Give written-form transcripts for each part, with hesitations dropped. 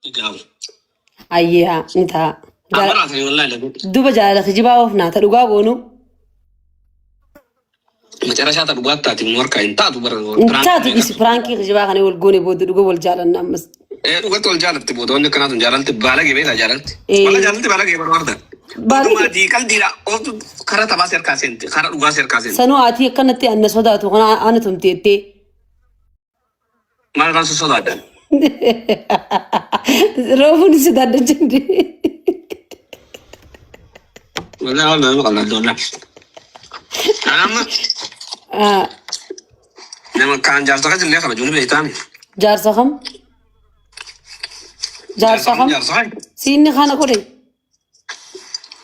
Gaamu. Hayyee haa ni ta'a. Jaala- Amaraatanii wallaahi lagu. Duba jaalala kijibaa oofnaa ta dhugaa goonu. Macarashaa ta dhugaa taati nu harkaa hin taatu bara. Hin taatu dhisi piraankii kijibaa kana wal goone booda dhuga wal jaalanna ammas. Ee dhugatti wal jaalatti booda wanni akkanaa tun jaalalti baalagee beektaa jaalalti. Ee. Walla jaalalti baalagee bara warda. Baalagee. Dhugumaa diiqaldiidha. Ooftu karaa taphaa seerkaa seenti. Karaa dhugaa seerkaa seenti. Sanuu ati akkanatti anna sodaatu kana ana tumteettee. Maal irraan si sodaadhan? Roofuun si sodaadha jenne. Walaa walaa nama qal'aa dollaa. Nama nama kaan jaarsa kan illee kabaju ni beektaami. Jaarsa kam? Jaarsa kam? Jaarsa kan. Siinni kana godhe.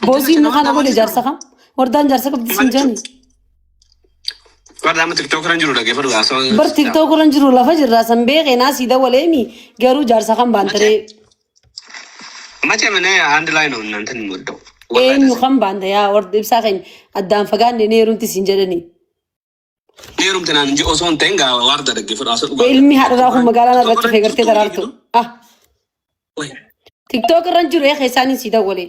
Boosiin kana godhe jaarsa kam? Wardaan jaarsa qabdi siin jaani. Warra amma tiktook irra jiru dhaggeeffadhu haasawaa. Bar tiktook irra jiru lafa jirraa san beekee naa sii dawwaleemi garuu jaarsa kam baantaree መቼ ምን አንድ ላይ ነው እናንተን የምወደው። eenyu kam baanta yaa warda ibsaa keenya addaan fagaanne ni heerumti siin jedhani. Heerumte naan inji osoo hin ta'in gaa warda dhaggeeffadhu haasawaa dhugaa. Ilmi haadharraa kun magaalaan irra cufee gartee daraartu. Ah tiktook irra jiru ee keessaaniin sii dawwalee.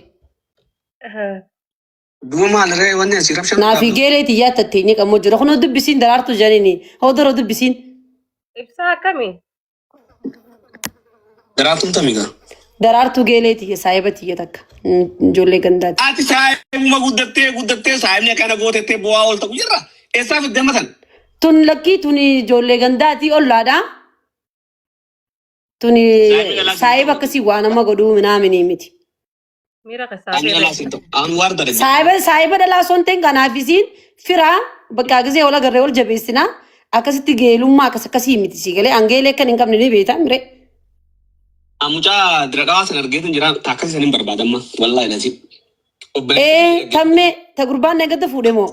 Duuba maal ree wanni asii rabshaa Naafi geelee tiyyaa tatteenye qammoo jira kunoo dubbisiin daraartu jedhani. Hoo daroo dubbisiin. Ibsaa akkamii? Daraartuun tamigaa. Daraartuu geelee tiyya saayiba tiyya takka ijoollee gandaati. Ati saayibuma guddattee guddattee saayibni akkana gootettee bu'aa oolta guyyarra eessaa fidde amma tan? Tun lakkii tun ijoollee gandaati ollaadha. Tun Saayiba dhalaa saayiba akkasii waa nama godhuu minaaminii miti. Miira keessaa Ani dhalaa siin ta'u. Ani warda dhaggeeffadhu. Saayiba saayiba dhalaa osoo hin ta'in kanaaf isiin firaa bakka gisee wal agarree wal jabeessinaa akkasitti geelummaa akkas akkasii miti si galee angeelee akkan hin qabne ni beektaa mire. Mucaa diraqawaa san argeetu jira takkasi san hin barbaadamma wallaahi nasi. Ee tammee ta gurbaan nagada fuudhe moo?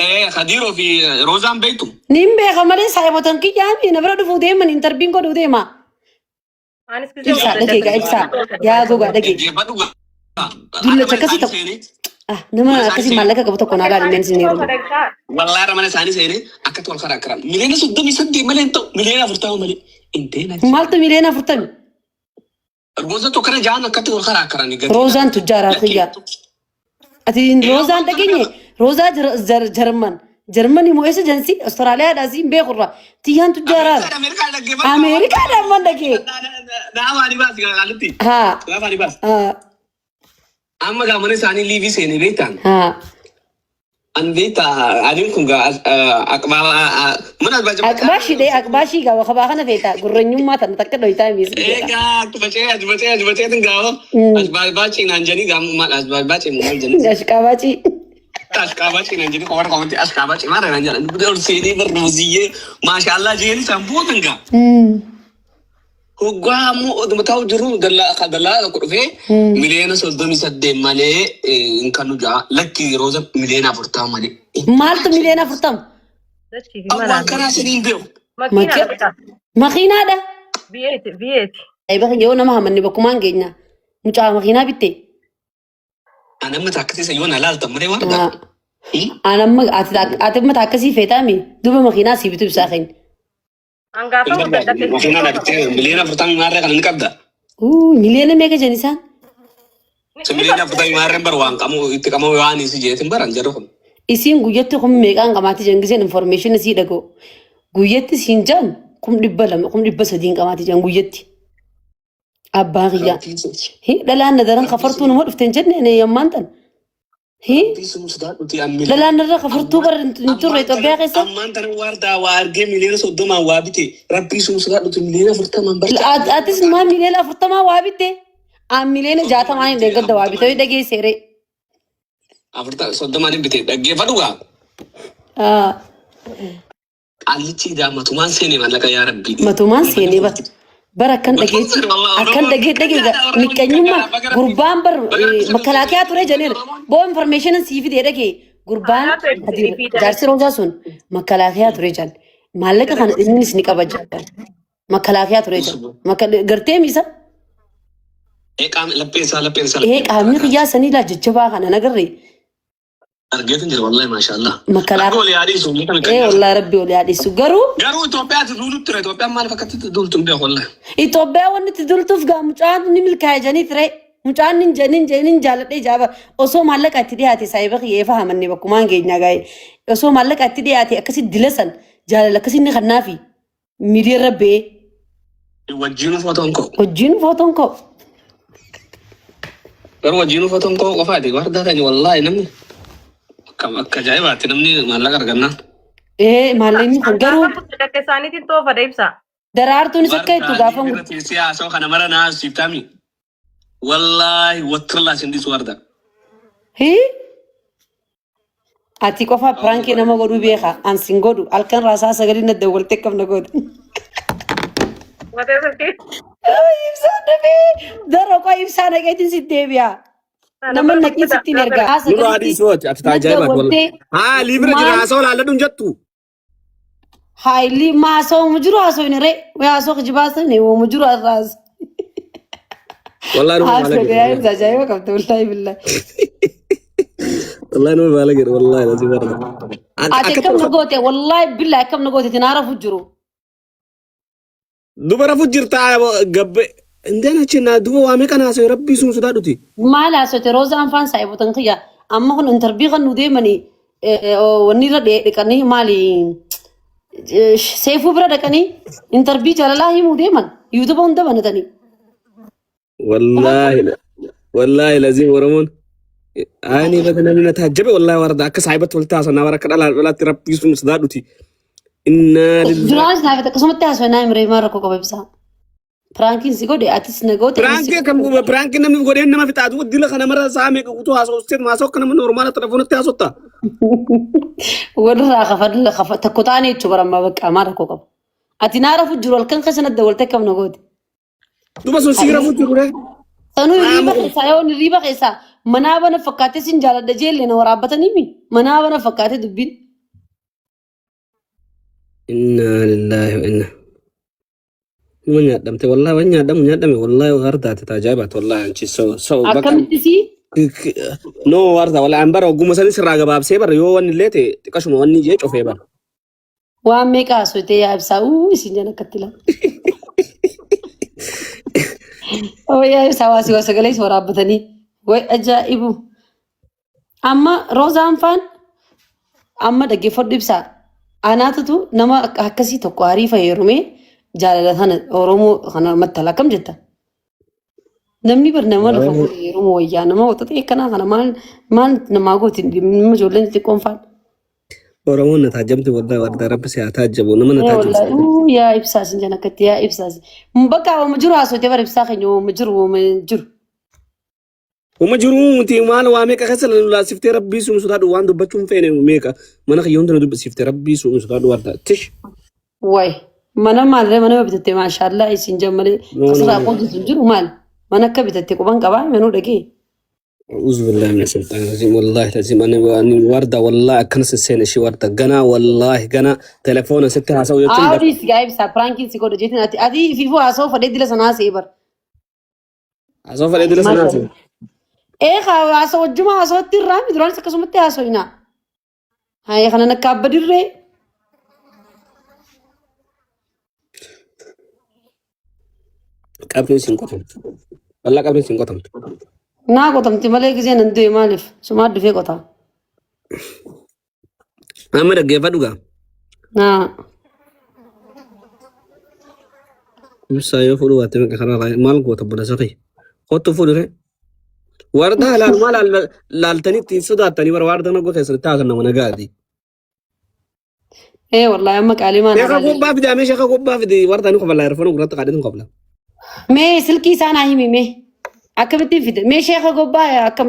Ee Khadiiroo fi Roozaan beektu. Niin beeka malee saayibotan kiyyaami na bira dhufuu deeman intarbiin godhuu deema. Anis gisee Ibsaa dhagee gaa ibsaa yaa gogaa dhagee. Dhaggeeffadhu gaa. Dullacha akkasii tokko. Ah, nama akkasii maallaqa qabu tokko naa laali meen isin heeruma. Wallaahi mana isaanii seenee akkatti wal karaa karaa. Miliyoona 38 malee hin ta'u miliyoona 40 malee. Intee na Maaltu miliyoona 40? Roza tokko kana jaan akkatti wal karaa karanii gatii. Roozaan tujjaaraa kiyyaa. Ati Roozaan dhageenye Roozaa Jarman. Jarmanii moo eessa jansi Austraaliyaadhaa siin beekurra. Tiyyaan tujjaaraa. Ameerikaadhaa amman dhagee. Dhaabaa baasi gaalitti. Haa. Dhaabaa baasi. Haa. Amma gaa mana isaanii liivii seenee beektaan. Haa. An beektaa adiin kun gaa aqbaa mana Aqbaashii dhee aqbaashii gaa wakabaa kana feetaa gurreenyummaa tana takka dhoytaa miisi. Egaa achbacee achbacee achbaceetin gaafa ashbaashbaachii naan jedhanii gaa maal ashbaashbaachii maal jedhanii Ashqaabaachii. ashqaabaachii naan jedhanii qofa qofatti ashqaabaachii maal naan jedhan ol seenee barnoosiyyee maashaallaa jeeni isaan boodan gaa. Hoggaa ammoo oduma taa'u jiru dallaa dallaa tokko dhufee miliyoona 38 malee hin kannu ja'a lakki rooza miliyoona 40 malee. Maaltu miliyoona 40? Dachii fi Waan manaa. kanaa siniin beeku. Makiina bitaa. Makiinaadha. V8 V8. Ayba yoo nama hamanne bakkumaan geenya. Mucaa makiinaa bitte. Ani amma taakkisiisa yoo na laaltan malee waan dhugaa. An amma ati amma taakkasii feetaami duuba makiinaa sii bitu ibsaa keenya. Hangaafa guddadhatte. Makiinaa na bittee miliyoona 40 maarree kana ni qabda. Miliyoona meeqa jedhan isaan? Si miliyoona 40 maarreen bar waan qamu itti qamu waan isi jeetin baran jedhu kun. Isiin guyyatti kum meeqaan qamaati jedhan giseen information isii dhaga'u. Guyyatti siin jedhan 200,000 300,000 qamaati jedhan guyyatti. Abbaa kiyyaa. Hi dhalaan na daran kafartuu nama dhufte hin jenne ani ammaan tan. Hi dhalaan narra kafartuu bar hin turre Itoophiyaa keessa. Ammaan tana waardaa waa argee miliyoona 30n waa bite rabbii sun sodaadhuti miliyoona 40n barcha. Atis maa miliyoona 40 waa bitte? Aan miliyoona 60 hin deeggadda waa bite dhageessee ree. 30n hin bite dhaggeeffadhu gaa. Qaallichi daa matumaan seenee mallaqa yaa rabbi. Matumaan seenee bara. Bara akkan dhageetti akkan dhagee dhagee miqqanyummaa gurbaan bar makalaakiyaa ture jedheera. Boo information sii fidee dhagee gurbaan jaarsi roozaa sun makalaakiyaa ture jedhan. Maallaqa kana innis ni qaba jedhan. Makalaakiyaa ture jedhan. Gartee misa Ee qaamni lapheen isaa lapheen isaa. ee qaamni kiyyaa sanii laa jajjabaa kana nagarree. Argeetin jira wallahi maashaallah. Makalaa. Rabbi wal haa dhiisu uummata Ee miqqanyaa. wallahi rabbi wal haa dhiisu. Garuu Garuu Itoophiyaatti duulutti ture. Itoophiyaan maaliif akkatti duultu hin beeku wallahi. Itoophiyaa wanni itti dultuuf gaa mucaan ni milkaa'e jedhanii ture. Mucaan nin nin nin jaaladhee jaaba osoo maallaqa itti dhiyaate saayiba kiyya eefa hamanne bakkumaan geenyaa gaa'e. Osoo maallaqa itti dhiyaate akkasi dilasan jaalala akkasi inni kannaafi miidiyaa irra ba'ee Wajjiinuu footoon koo. wajjin footoon koo. Garuu wajjiinuu footoon koo qofaati. Wardaa ta'e wallahi namni akka akka ajaa'ibaatti namni maallaqa argannaa. Ee maallaqni kun garuu Gaafa guddadhe isaaniitiin toofadha ibsa. daraartuunis akka jettu Wardaa gaafa bira teessee haasa'u kana mara naa siftami. Wallahi wattirlaa sin dhiisu warda. Hii? Ati qofa piraankii nama godhuu beeka. An sin godhu. Halkan raasaa sagalii na dawwaltee akkam na goote. Matee silkii. Ibsaan dhufee daroo qofa ibsaa naqeetiin sitti deebi'a. Nama naqii sittiin ergaa. Nurraa dhiisuu ati ati Na ajaa'ibaati dawwaltee wallahi. Haa liibira jira maal haasawaa laalladhu hin jettu. haayilii maasoo jiru haasoo hin ree. Way haasoo kijibaa sani oomu jiru har'aas. Wallahi nama baala Haasoo jedhe yaa wallahi. ibsa ajaa'iba qabda wallaahi billahi. Wallahi nama baala jedhe wallahi lazim warda. Ati Akka akkam na goote wallaahi billahi akkam na goote tinaara fujjiru. dubara fujjirtaa gabbe. Indeen achi naa duba waa meeqa naasoo rabbii sun sodaadhuti. Maal haasote roozaan faan saayibotan kiyya amma kun intarvii kan nu deemanii wanni irra dhiqanii maali seefuu bira dhaqanii intarvii jaalalaa himuu deeman yuutuba hunda banatanii. Wallahi wallahi lazim Oromoon ani irratti namni na taajjabe wallahi warda akka saahibatti walitti haasa'an nama akka dhalaa dhalaatti rabbii sun sodaadhuti. Innaa lillahi. Duraanis naaf akkasumatti haasofnaa himree maal rakkoo qaba ibsaa. Piraankiin si godhe atis na goote anis si Piraankii akkam godhe. piraankii namni godheen nama fixaatu dila kana mara sa'a meeqa guutuu haasofte haasoo akka nama normaala telefoonatti haasofta. Walirraa kafadla kafa tokko taane jechuu barammaa bakka maal rakkoo qaba. Ati naa rafu jiru halkan keessa na dawwalte akkam na goote. Duba sun sii rafu jiru ree. Sanuu hirriiba keessaa yoo hirriiba keessaa manaa bana fakkaatee sin jaaladha jeellee na waraabbatanii mi manaa bana fakkaatee dubbiin. Innaa lillaahi wa inna. Numa nyaadhamte wallahi waan nyaadhamu nyaadhame wallahi wardaate taajaa'ibaati wallahi anchi so so bakka Akkamitti sii no warda wallahi an bara ogguma sanis irraa gabaabsee bara yoo wanni illee ta'e xiqqashuma wanni jee cofee bara. waan meeqa haasofte yaa ibsaa uu isin jala akkatti lama. Oo yaa ibsaa waa si waa sagalee si waraabbatanii way ajaa'ibu. Amma roozaan faan amma dhaggeeffadhu ibsaa. Anaatutu nama akkasii tokko hariifa heerumee jaalala kana Oromoo kana mattala akkam jetta? Namni bar nama lafa fuudhe heeruma wayyaa nama waxaxee akkanaa kana maal maal namaa gooti nama ijoolleen xixiqqoon faan. Oromoon na taajjabde wallahi warda rabbi si haa taajjabu nama na Ee taajjabu. wallahi uu yaa ibsaa sin jana akkatti yaa ibsaa sin. Bakka waama jiru haasofte bara ibsaa keenya waama jiru waama jiru. Uma jiruu miti maal waa meeqa keessa nu laasiftee rabbii suun sodaadhu waan dubbachuu hin feene meeqa mana kiyya hunda na dubbisiifte rabbii suun sodaadhu warda tish. Way mana maaliree mana bitatte maashaallah isin jammalee No no asirraa no. qoodatu hin jiru maal mana akka bitatte quban qabaa manuu dhagee. أعوذ بالله من الشيطان الرجيم والله العظيم أنا أنا وردة والله أكنس السنة شي وردة قنا والله قنا تليفون ستة هسوي يوتيوب Aawudii si gaa ibsaa piraankiin si godha jeetiin ati ati fiifuu haasoo fadhee dila sanaa see bar. هسوي فلي دلس Maal ناس Ee haasoo wajjuma haasootti irraa mi duraanis akkasumatti haasooyna. Haayee kana nakka abba dirree. قبل سين قطم والله قبل سين قطم Naa qotamti malee gisee nan du'e maaliif sumaa dhufee qota. أما رجع فدوغا Naa Ibsaa yoo fuudhu baatte meeqa karaa raayyaa maal goota buna safee kottu fuudhu ree. Wardaa laalumaa laaltanii ittiin sodaattanii bara wardaa nagoo keessatti taasisan nama nagaati. Ee wallaahi amma qaalii maan Sheeka gobbaa fide amee sheeka gobbaa fide wardaa ni qofala eerfoon gurratti qaadhee ni qofala. Mee silkii isaa naa himi mee akkamittiin fide mee sheeka gobbaa akkam.